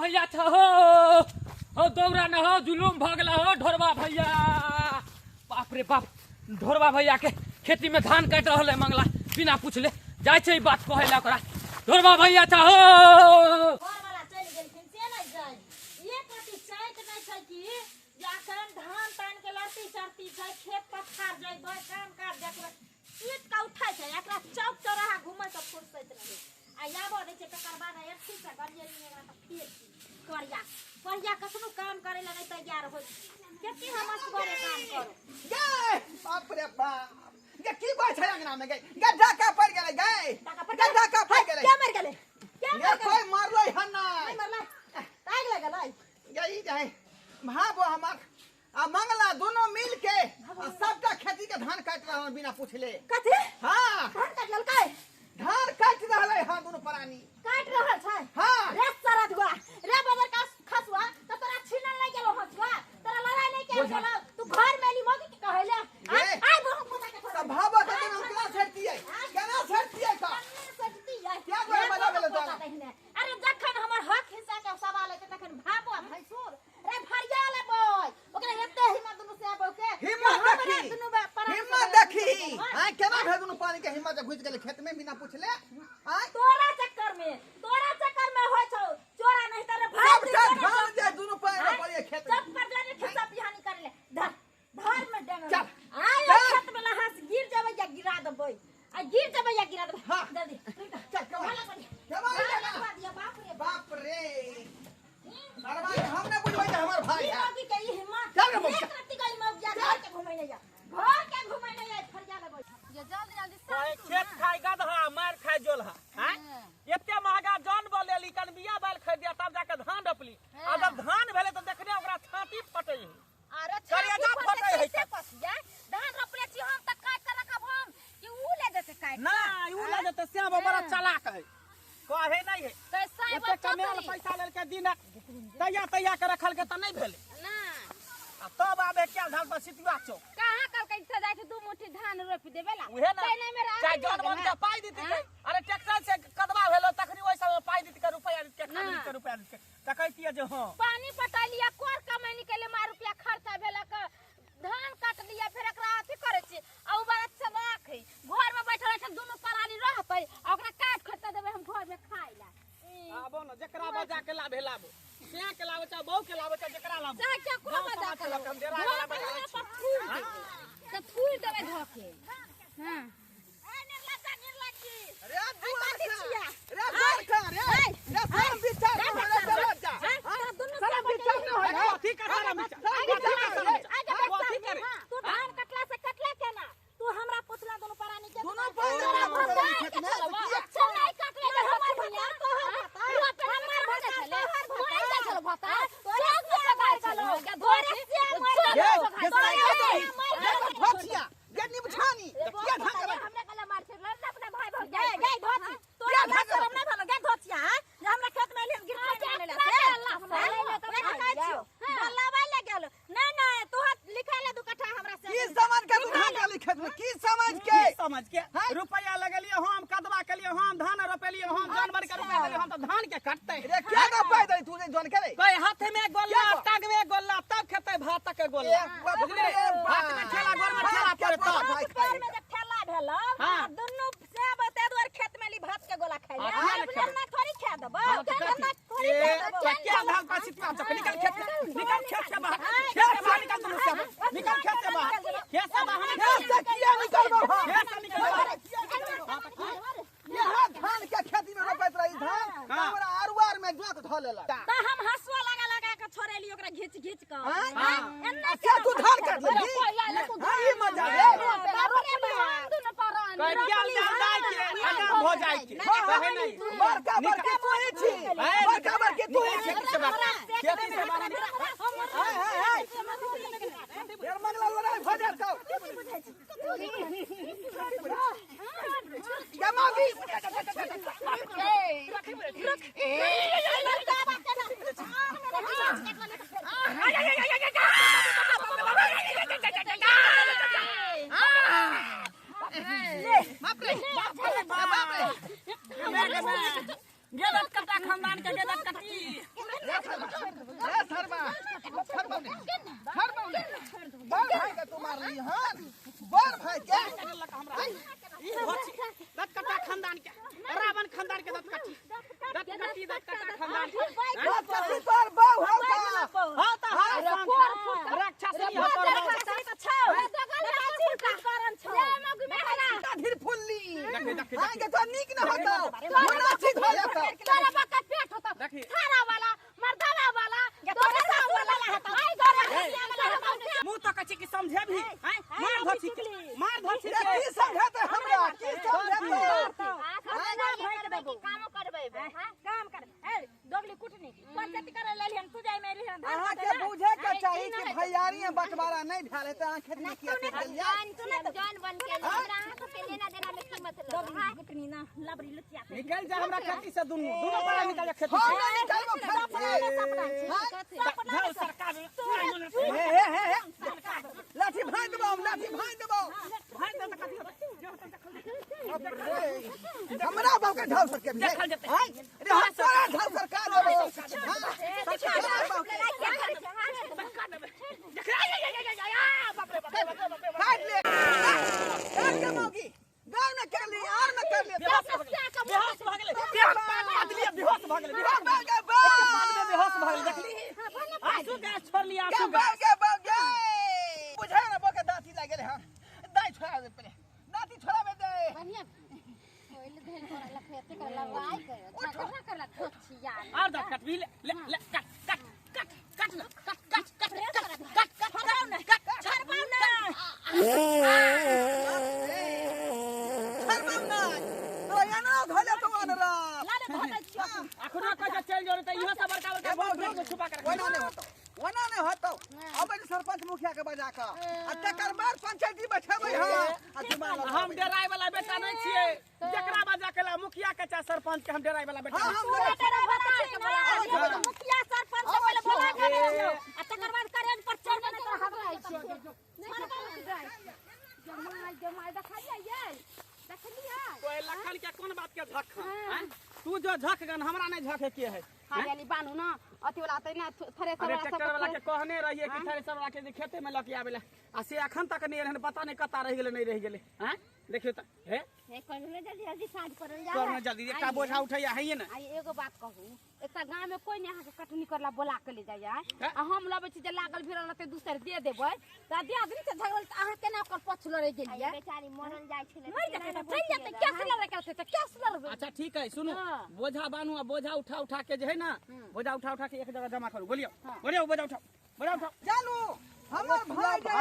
भैया छ हो हो दौड़ा न हो जुलूम भऽ गेला हो ढोरबा भैया। बाप रे बाप, ढोरबा भैया के खेती में धान काटि रहल है मंगला बिना पूछले जाइ छै ई बात कहै लए ओकरा। ढोरबा भैया छ हो। घरवाला चलि गेलखिन से नहि जानि, एक रत्ती चैत नहि छै कि जे अखन धान तान के लड़ती चढ़ती छै, खेत पथार जयबै, काम काज देखबै, सुति कऽ उठै छै, एकरा चौक चौराहा घुमै के फुर्सत नहि आ आबऽ दै छै। तकर बाद एक से गरियेली एकरा तऽ फेर की करिया करिया कखनो काम करै लए नहि तैयार होइ छै। कते हम असगरे काम करू। गे बाप रे बाप, गे की कहै छै अंगना में गे? गे डाका पड़ गेलै गे, डाका पड़ि गे गेलै? डाका पड़ गेलै। के मरि गेलै? के गे मरि गेलै? कोइ मारलै हन नहि नहि। मरलै, आगि लगलै। गे ई जे भाबो हमर आ मंगला दोनों मिल के आ सबटा खेती के धान काटि रहल हन बिना पूछले। कथी? हाँ। धान काटि लेलकै? धान काटि रहलै हन दुनू प्राणी। काटि रहल छै? हाँ। रे सरदुआ, रे बदर का खसुआ, तऽ तोरा छीनल नहि गेलौ हसुआ, तोरा लड़ाई नहि कयल गेलौ, तू घर में एली मौगी के कहै ले। गे। आइ बहु पोता के तऽ भाबो के दुनू केना छड़तियै, केना छड़तियै तऽ? सजतियै। क्या गोरे बजा गेलै तोरा? अरे जखन हमर हक हिस्सा के सवाल हेतै तखन भाबो आ भैंसुर रे फरिया लेबै। ओकरा एते हिम्मत दुनू से आबौ के हिम्मत हमरा देखी, दुनू बे परान हिम्मत से देखी। हाँ। आय केना भेल दुनू पानी के हिम्मत जे घुसि गेलै खेत में बिना पूछले? आय तोरा चक्कर में, तोरा चक्कर में होय छौ चोरा नहीं तर भाई सबटा धान जे दुनू पानी हाँ? रोपलियै खेत में। सब पर जाने खिस्सा पिहानी करे ले, धर धर में डेंग चल। आय चल। खेत में लहास गिर जेबै या गिरा देबै, आ गिर जेबै या गिरा देबै। हाँ। जल्दी चल, कमाल। भाला बढ़िया। कमाल भाला लगा। बढ़िया, बाप रे बाप रे। अरे भाई, हम नहीं बुझबै जे हमर भाई ई है। मौगी के ई हिम्मत। चल रे मौगी, एक चल। रत्ती के ई मौगी आ घर के घुमै नहीं जा, घर के घुमै नहीं जा, फरिया लेबै। ये जल्दी जल्दी कहे खेत खाय गदहा मार खाय जोलहा। हैं एते महंगा जन बलेली कन बिया बाल खरीदिया तब जाके धान रोपली, आ जब धान भेलै तऽ देखने ओकरा छाती फटै है। अरे करिया छाती जा फटै फटै है कैसे पसिया? धान रोपले छी हम तऽ काटि कऽ रखब हम कि ऊ ले जेतै काटि? ना ऊ ले जेतै, श्याम बड़ा चालाक है, कहे नहीं है। कैसा है एते बच्चा कमायल तोरी? पैसा लेलकै दिनक तैया तैया के रखलकै तऽ नहीं भेलै ना। आ तब आबे क्या धान पर सितुआ चौक। कहाँ कहलकै से जाइ छै दू मुट्ठी धान रोपि देबे ला? उहे ना। तै नहि मेरा चाहे आदमी जन भऽ मन गेल के ना। पाइ दितिकै। हाँ? अरे ट्रैक्टर से कदवा भेलो तखनी ओहि समय पाइ दितिकै, रुपैआ दितिकै, खाद ना। दितिकै, रुपैआ दितिकै तऽ कहितियै जे हँ। पानी पटेलियै, कर कमैनी केलियै, मार रुपया खर्चा भेलक, धान कटलियै, फेर एकरा अथी करै छी आ उ बड़ा चलाक है, घर में बैठल रहै छै, दुनू प्राणी रहतै आ ओकरा काटि खोटि कऽ देबै हम घर में खाइ ला। आबो न जेकरा बजा के लाबे लाबो, सिया के लाबो चाहे बहू के लाबो चाहे जेकरा लाबो। चाहे केकरो गाँव बजा समाज के के लाबो। लोक हम डेरा घर वाला पर बजा हमरा लै छी। पर थूरि देबै। तऽ थूरि देबै धऽ के। हाँ। ए निर्लज्जा, निर्लज्जी। रे दुआर कथी का, छियै? रे दुआर का, रे, रे शरम विचार रे न होय, रे बच्चा, बेलज्जा। हाँ? तोरा दुनू शरम से विचार न होय, रे। कथी के शरम विचार? शरम विचार न होय, रे। आगे हाँ, बच्चा, कथी करे? तू धान कटला से कटला केना? तू हमरा पूछला दुनू प्राणी के दुनू प्राणी तोरा हमरा भतार पूछला के खेत में, चलबा। किया? अच्छा नहीं कटले जे हमर भतार तोहर भतार। हमर भतार तोहर मरि जाइ छलौ भतार। तोरे चौक में सगाइ छलौ। तोरे से मरि गे, गेलौ। गे, तोरे गे, से गे, मरि गे, गेलौ। धोतिया, गे, निमछानी, किया धान के हमरा कला मार छै, लड़ अपना भाई गे, गे, धोती। तोरा किया धान के शरम नहीं भेलौ, गे, धोतिया, हाँ? जे हमरा खेत में एलिहन गिर खाइ ले ले से। वएह कहै छियौ। बोलाबै ले गेल। नहीं, नहीं, तू हाथ लिखा ले दू कट्ठा हमरा से। की समझ के तू धान के लिखे खेत में? की समझ के? की समझ के? रुपया लगेलियै हम, कदवा केलियै हम, धान रोपेलियै हम, जानवर के रुपया देलियै हम, तऽ धान के कटतै। रे क्या रोपाइ देली तू जे जन के रे? कहे हाथ में गोल्ला, क्या गो? टांग में गोल्ला, तब खेतै भात के गोल्ला। ए बाप रे बुझलियै? बाप। हाथ में ठेला, गोर में ठेला भात के पड़े तब। गोला भाई भात खाइ पेड़ में जे ठेला भेलौ, हाँ। आ दुनू सेब ताहि दुआरे खेत में ली भात के गोला खाइ ले। हाँ, किया ने खेबै? एना थोड़ी खा देबौ, हाँ, तऽ एना कथी? थोड़ी ए, खा देबौ। तऽ क्या धान पर सितुआ चौक? निकल खेत से, निकल खेत से बाहर, खेत से बाहर निकल दुनू सेब, निकल खेत से बाहर, खेत से बाहर निकल। खेत से किया निकलबौ हम? खेत से निकल बाहर। किया निकलबौ? यहाँ धान के खेती में रोपैत रही धान, हाँ। हमरा अरुआर में जोंक धऽ लेलक। तऽ हम हँसुआ लगा लगा के छोड़ेली ओकरा घीच घीच कऽ। हाँ? हाँ? एना से तू धान काट लेली? हाँ, ई मजा रे। बाप रे बाप। दुनू प्राणी। कहे क्या जान जाय के, आगाँ भऽ जाय के। हाँ, हाँ, कहे नहीं। बड़का बड़की तू ही छी, ए, बड़का बड़की तू ही छी। खेती से बाहर, खेती से बाहर निकल। हाय, हाय, हाय। यार मंगला लड़ाई भऽ जायत हौ। गे मामी। बाप रे, बाप रे, बाप रे। गेदत कटा खानदान के गेदत कटिया। खानदान राक्षसी तोर बाऊ हौ का हां त हां राक्षसी हौ तोर बाऊ। राक्षसी त छौ करन छौ ढीर फुल्ली देखे देखे हां के तो नीक न होतो मुना ठीक हो जातो तोरा बाका पेट होता देखी। थारा वाला मर्दाना वाला तोरा सासुर वाला हेतौ तोरा हसिया वाला हेतौ मुंह तो कछि कि समझे भी हैं मार धछि के मार धछि रे के की समझेते हमरा की समझेते कामो करबै काम कर ए दोगली कुटनी पंचायत करे लेली हम तू जाय में एली हम अहाँ के बुझे के चाही कि भैयारी में बंटवारा नहीं भेल है त अहाँ खेती में किया गेलियै जन बन के हमरा अहाँ सबके लेना देना में की मतलब दोगली कुटनी ना लबरी लुचिया के निकल जा हमरा खेती से दुनू दुनू बड़ा निकल जा खेती हम से नहीं निकलबो खेत से धर सरकार हे हे हे हे लाठी भाई देबो हम लाठी भाई देबो भाई त कथी होतै हमरा बाप के ढाल सरके देखल जेतै। हाय रे हम तोरा ढाल सरकार देबो हां तोरा बाप के देख आ आ आ आ बाप रे बाप रे बाप रे काट ले काट के मौगी गाँव में कर ली आर में कर ले बेहोश भऽ गेलै बेहोश भऽ गेलै बेहोश पानी दिलियै बेहोश भऽ गेलै बेहोश बाप के बाप पानी में बेहोश भऽ गेलै देखली आंसू गैस छोड़ लिया के आंसू बाप के बाप गे बुझे ना बोके दांती लाग गेले हम दाई छोड़ा दे पहले दांती छोड़ाबे दे बढ़िया पहिले धैल करला फेते करला वाई कर झगड़ा करला खोचिया और दांत काट भी ले ले ले काट काट काट काट ना काट काट काट काट काट काट छोड़ाओ ना छोड़बाओ ना छरबाम ना तो एना घले तो अनरा लाले धोते छियो अखनो कह चल जो त इहो सब बड़का बड़का बम पेट में छुपा के रख ओना नहीं होतो ओना नहीं होतो अब जे सरपंच मुखिया के बजा के आ तकर बाद पंचायती बैठेबै हम आ जुमा हम डराय वाला बेटा नहीं छियै जकरा बजा के ला मुखिया के चाहे सरपंच के हम डराय वाला बेटा हां नहीं हम तोरा डरा बता छै ना मुखिया सरपंच से पहिले बोला के ले आ तकर बाद करेन पर चढ़ के तोरा हाथ जमाई जमाई देखलियै यै देखलियै तो लखन के कोन बात के झक हैं तू जो झक गन हमरा नहीं झके के है हां बानू ना अथी वाला तै ना थ्रेसर अरे वाला ट्रैक्टर वाला के कहने रहिए कि थ्रेसर वाला के जे खेते में लके आवेला आ से अखन तक नहीं रहन पता नहीं कता रह गेले नहीं रह गेले हैं देखियो त हे हे कहले जल्दी जल्दी साँझ पड़ल जा करना जल्दी एकटा बोझा उठैया है ना आई एगो बात कहू एकटा गांव में कोई नहीं अहाँ के कटनी करला बोला के ले जाइए आ हम लबै छी जे लागल भिड़ल रहतै दूसर दे देबै त दे आदमी से झगड़ल त अहाँ केना ओकर पछ लड़ै गेलियै बेचारी मरल जाइ छलै मरि जेतै त चलि जेतै कैसे लड़ै के रहतै त कैसे लड़बै अच्छा ठीक है सुनो हाँ। बोझा बानू आ बोझा उठा उठा के जे है ना बोझा उठा उठा के एक जगह जमा करू बोलियो बोलियो बोझा उठाओ बोझा उठाओ चलू हमर भाई जे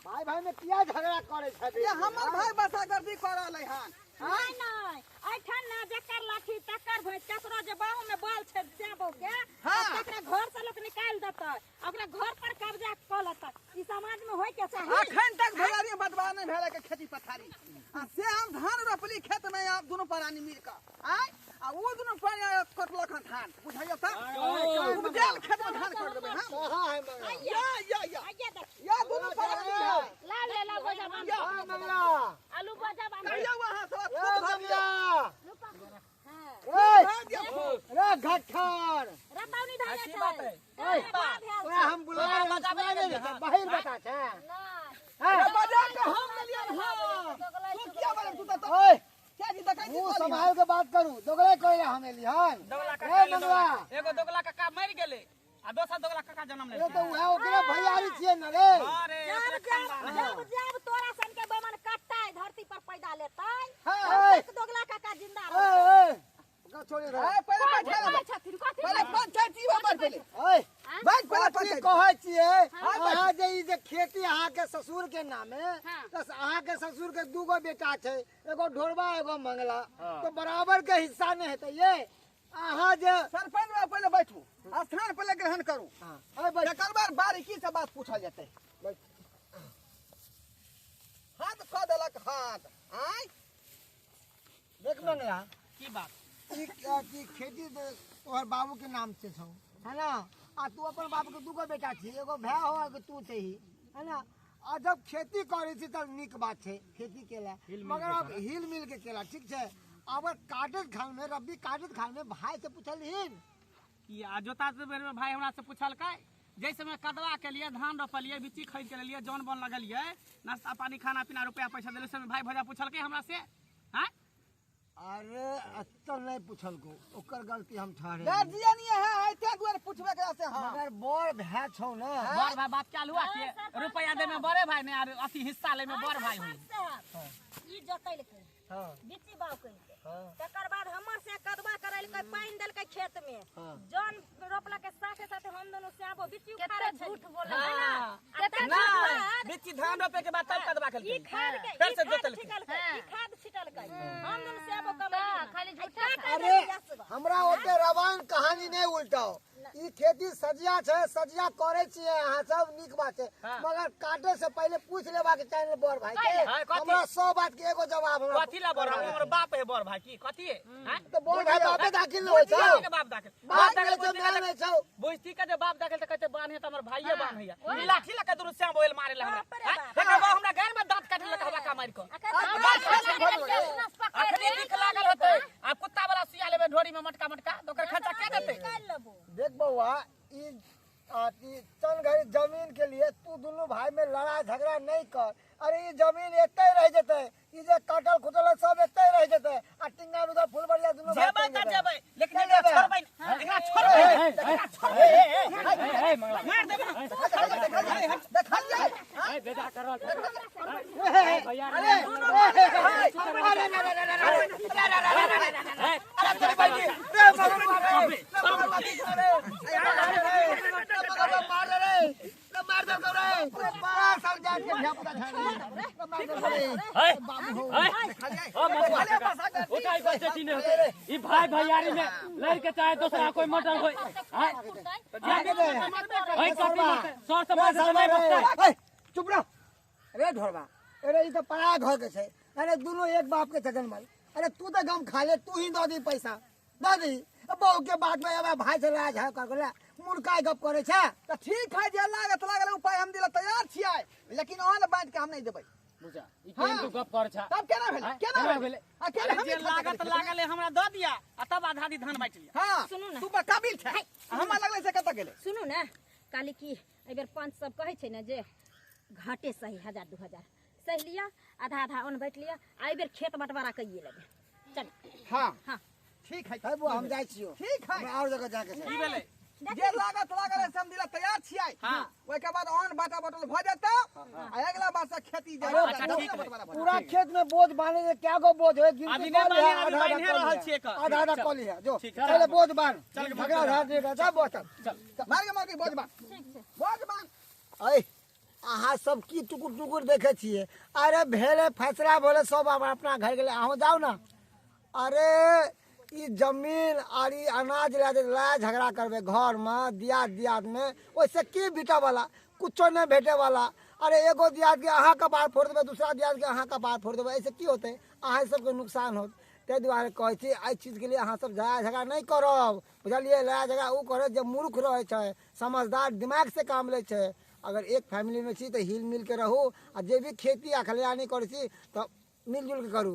भाई भाई में किया झगड़ा करे छे ये हमर भाई बसागर्दी कर रहलै हन नहीं नहीं ऐठान ना जकर लाठी तकर भैंस ककरो जे बाहु में बल छै जाबो के हाँ। तकरा घर से लोग निकाल देतै ओकरा घर पर कब्जा कऽ लेतै ई समाज में होय के चाही अखन तक भैयारी में बंटवारा नहीं भेलै के खेती पथारी आ से हम धान रोपली खेत में आप दोनों प्राणी मिल के आय आ उ दोनों प्राणी कटलक हन धान बुझाइयो त उपजाल खेत में धान कट देबै हम कहाँ है मंगला या या या आइए देख या दोनों प्राणी है ला ले ला बोझा बांध या ए मंगला आलू बोझा बांध कहियो वहां से ए खूब भाग मंगला दियो ए भाग दियो खूब। रे घट्ठर रतौनी धाने अच्छी बात छै है ए ओए हम बुला रहे हैं बाहर बता छे अरे बजा के हम लेलियन हन तू किया बोले तू त ओए क्या जी देखै छी मुंह कहली हन। संभाल के बात करू दोगले कोइला हम एली हन दोगला ए काका मंगला एगो दोगला काका मर गेले आ दोसर दोगला काका जन्म ए लेलकै तो उहे ओकरे भैयारी छियै न रे अरे जब ओकरे जब खानदान है। जब जब तोरा सन के बेमन कटतै धरती पर पैदा लेतै हाँ। तब तक दोगला काका जिंदा ए रहतै ए ओकरा छोड़े रे ए पहिले बैठे कहै छथिन कथी पहिले पंचायती में बैठ पहिले ओए बैठ पहिले कथी पंचायती कहै छियै अहाँ जे ई जे खेती अहाँ के ससुर के नामे तऽ अहाँ के ससुर के दूगो बेटा छै एगो ढोरबा एगो मंगला तो बराबर के हिस्सा नहि हेतै ये अहाँ जे सरपंच बाबू पहिले बैठू स्थान पहिले ग्रहण करू हाँ, अरे बैठ तकर बाद बारीकी से बात पूछल जेतै बैठ। हाथ कऽ देलक हाथ आय देख मंगला की बात ई की खेती तऽ तोहर बाबू के नाम से छौ है ना आ तू अपन बाप के दूगो बेटा छी एगो भाय हो एगो तू छही है ना आ जब खेती करै छी तब नीक बात छै खेती केला मगर अब हिल मिल के केला ठीक छै अब काटत खान में रब्बी काटत खान में भाई से पूछलहीन की आ जोता बेर में भाई हमरा से पूछलकै जैसे में कदवा के लिए धान रोपलिए बिच्ची खरीद के लेलिए जौन बन लगलिए नाश्ता पानी खाना पीना रुपया पैसा देलिए समय भाई भैया पूछलकै हमरा से हैं अरे अत्तल नहीं पूछलको ओकर गलती हम ठहरे गार्जियन ये है आइते दुआरे पूछबे करा से। हां मगर बड़ भाई छौ ना। बड़ भाई बात क्या हुआ के रुपया दे में बड़े भाई ने आर अथी हिस्सा ले में बड़ भाई हुई। ई जोतैलकै। हां बिच्ची बाव कइलकै। तकर बाद हमर से कदवा करैलकै, पानि देलकै खेत में। जन रोपला के साथे साथे हम दोनों से आबो बिच्ची उखाड़े छै। झूठ बोले ना ना बिच्ची धान रोपे के बाद तब कदवा ई केलकै खाद के फिर से जोतलकै। ई खाद छिटलकै। हम दोनों से आबो कमाई खाली झूठा। अरे हमरा ओते रवान कहानी नहीं उल्टाओ। ई खेती सजिया छै, सजिया करे छियै अहाँ सब, नीक बात छै, मगर काटे से पहले पूछ लेबा के चाही बड़ भाई के। हमरा 100 बात के एगो जवाब हमरा कथी ला बड़ हमर बाप है बड़ भाई की कथी है? तो बड़ भाई बापे दाखिल न होय छौ। बाप दाखिल बाप दाखिल नै छौ। बुझती के जे बाप दाखिल त कहते बान्हे त हमर भाईये बान्हैया। ई लाठी लके दुनु श्याम बोल मारे ला हमरा। एकर बाद हमरा गार में दांत काटे लके हवा का मार के अखनी दिख लागल होतै। आ कुत्ता वाला सुइया लेबे ढोरी में मटका मटका त ओकर खर्चा के देतै? देख बउआ ई चल घड़ी जमीन के लिए तू दुनू भाई में लड़ाई झगड़ा नहीं कर। अरे ई जमीन एते रह जेतै, ई जे कटल खुटल सब एते रह जेतै आ टिंगा में फुलबरिया दुनू भाई जेबै त जेबै, लेकिन एकरा छोड़बै एकरा छोड़बै एकरा छोड़बै मार देबै। देखलियै ए बेदा करल भैया। अरे अरे ना ना ना ना अरे तेरे भाई रे मार रे मार दे रे पांच साल जात के धिया पुता छाड़ मार दे रे बाबू हो। उठाई बच्चे नहीं होते ई भाई भैयारी में लड़ के चाहे दूसरा कोई मर्डर होय। हां सर समाज से नहीं बचता। चुप रह रे ढोरबा। अरे ई तो पराया घर के छै। अरे दोनों एक बाप के जन्मल। अरे तू तो गम खा ले, तू ही दऽ दी पैसा दऽ दी। बहू के बात में अब भाई से लड़ाई झगड़ा कर ले मुर्का गप करे छै त ठीक है। जे लागत लागल उपाय हम दिला तैयार छियै, लेकिन अहाँ ले बाँट के हम नहीं देबै। बुझा ई केन तू गप कर छा तब केना भेलै? केना भेलै? आ केना हम लागत लागल हमरा दऽ दिया आ तब आधा आधी धान बाँटि लिया। हां सुनू ना तू बड़ काबिल छै, हमरा लगलै से कत गेलै। सुनू ना काली की एहि बेर पंच सब कहै छै ने जे घाटे सही 1000 2000 सही लिया, आधा आधा अन्न बाँटि लिया। आ एहि बेर खेत बंटवारा कइए लेबै। चल। हां हां ठीक है बुआ हम जाइ छियो। ठीक है हमरा और जगह जाके छै। की भेलै? जे लागत लागल से हम दिला तैयार छियै। ओइ के बाद अन्न बाटा बटल भ जेतै आ अगला बार से खेती जाय। पूरा खेत में बोझ बांधे के क्या गो बोझ होय गिनती अभी नहीं बांधे, अभी बांधे रहल छियै एकर। आधा आधा कॉली है जो पहले बोझ बांध झगड़ा झगड़ा देगा जा बोझ चल मार के बोझ बांध। ठीक छै बोझ बांध। ऐ अहाँ सब की टुकुर टुकुर देखे छियै? अरे भेलै फैसला भेलै सब आब अपना घर गेलै, अहूँ जाउ ना। अरे ई जमीन आर ई अनाज लए जे लड़ाइ झगड़ा करबै घरमे दियाद दियादमे, ओहिसँ की भेटऽवला? कुछो नहि भेटैवला। अरे एगो दियादके अहाँ कपार फोड़ि देबै, दूसरा दियादके अहाँ कपार फोड़ि देबै, एहिसँ की होतै? अहाँ सबके नुकसान होत। ताहि दुआरे कहै छी एहि चीजके लिए अहाँ सब झगड़ा झगड़ा नहि करब, बुझलियै? लड़ाइ झगड़ा ओ करत जे मूर्ख रहै छै, समझदार दिमागसँ काम लै छै। अगर एक फैमिलीमे छी तऽ हिल मिलके रहू आ जे भी खेती आ खलिहानी करै छी तऽ मिलजुल के करू।